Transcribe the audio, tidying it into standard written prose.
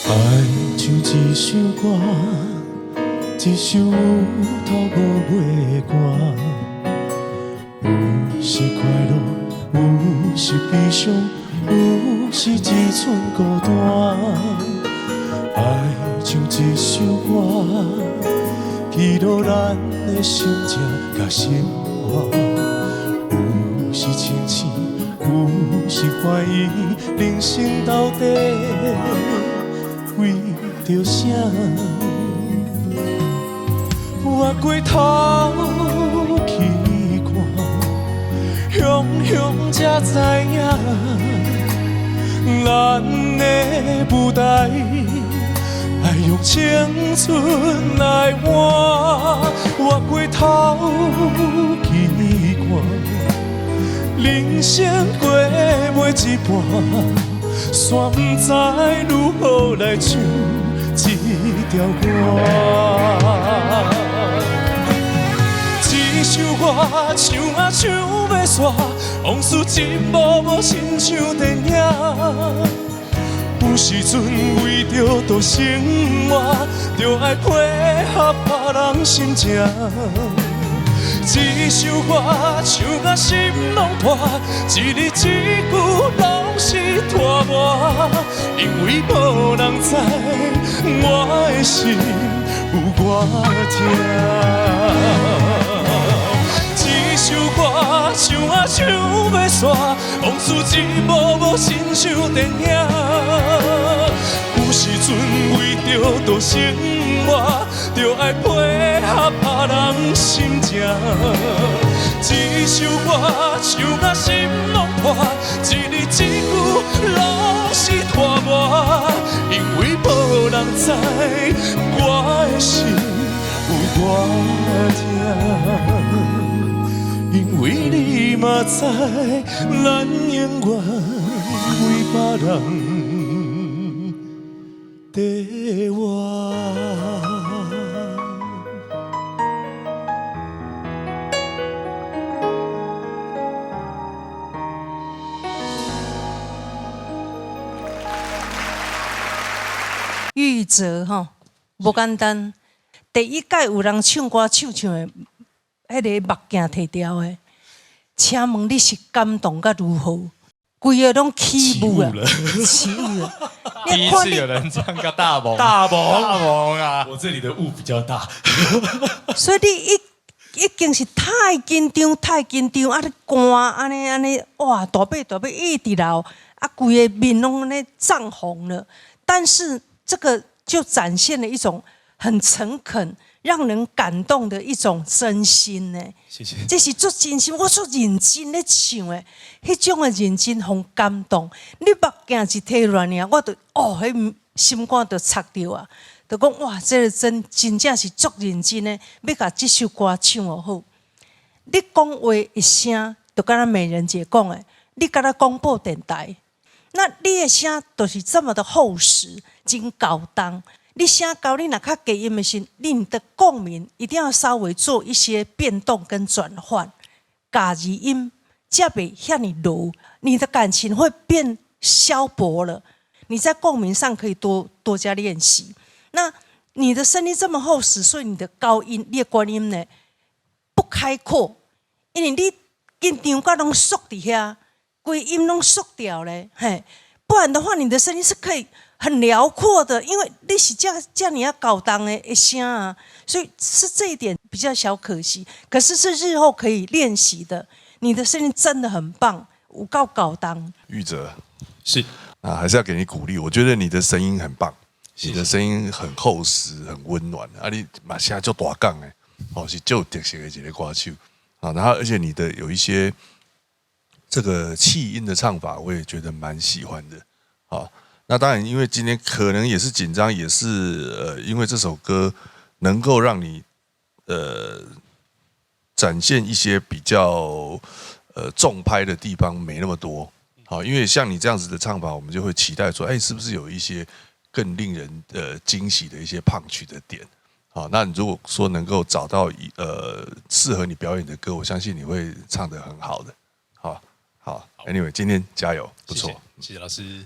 愛像一首歌，一首有頭無尾的歌，有時快樂，有時悲傷，有時一寸孤單。愛像一首歌，記錄咱的心情佮生活，有時清醒，有時懷疑，人生到底為著啥？回過頭去看，雄雄才知影，咱的舞台愛用青春來換。回過頭去看，人生過袂一半，煞毋知如何來唱這條歌。這首歌唱啊唱欲煞，往事一幕幕親像電影。有時陣為著度生活，著愛配合別人心情。這首歌唱甲心攏破，一字一句攏是拖磨，因為無人知我的心有偌疼。這首歌唱啊唱欲煞，往事一幕幕親像電影。有時陣為著度生活，著愛配合別人心情。這首歌唱甲心攏破，一字一句攏是拖磨，因為無人知我的心有偌疼。因為你嘛知，咱永遠為別人在活。玉澤吼，無簡單。第一屆有人唱歌唱唱的，彼個目鏡提掉的，請問你是感動甲如何？規个攏起霧啊，起霧了。第一次有人唱個大夢，大夢，大夢啊！我這裡的霧比較大，所以你已經是太緊張，太緊張，啊！你汗按呢按呢，哇！大把大把一直流，啊，規個面攏按呢漲紅了。但是這個就展現了一種很誠懇、讓人感動的一種真心呢。謝謝。這是足真心，我足認真咧唱的，彼種的認真予感動。你目鏡一提落來，我就哦，彼心肝就插著啊！就講哇，這個真正是足認真的，欲共這首歌唱予好。你講話的聲，就敢若美人姐講的，你敢若廣播電台，那你的聲就是這麼的厚實，真厚重。你聲高，你若較低音的時，你的共鳴一定要稍微做一些變動跟轉換，家己音才袂遐爾弱，你的感情會變消薄了。你在共鳴上可以多多加練習。那你的聲音這麼厚實，所以你的高音、你的高音呢不開闊，因為你緊張甲攏縮佇遐，規音攏縮掉咧，嘿，不然的話，你的聲音是可以很遼闊的，因為你是這遮爾仔厚重的聲啊，所以是這一點比較小可惜。可是是日後可以練習的。你的聲音真的很棒，有夠厚重。玉澤是啊，還是要給你鼓勵。我覺得你的聲音很棒，你的聲音很厚實、很溫暖。啊，你嘛聲足大港的，哦，是足有特色的一個歌手啊。然後，而且你的有一些這個氣音的唱法，我也覺得蠻喜歡的。好，那當然，因為今天可能也是緊張，也是因為這首歌能夠讓你展現一些比較重拍的地方沒那麼多。好，因為像你這樣子的唱法，我們就會期待說，哎，是不是有一些更更令人驚喜的一些 punch 的點。好，那你如果說能夠找到一適合你表演的歌，我相信你會唱得很好的。好，好，Anyway，今天加油，不錯。謝謝老師。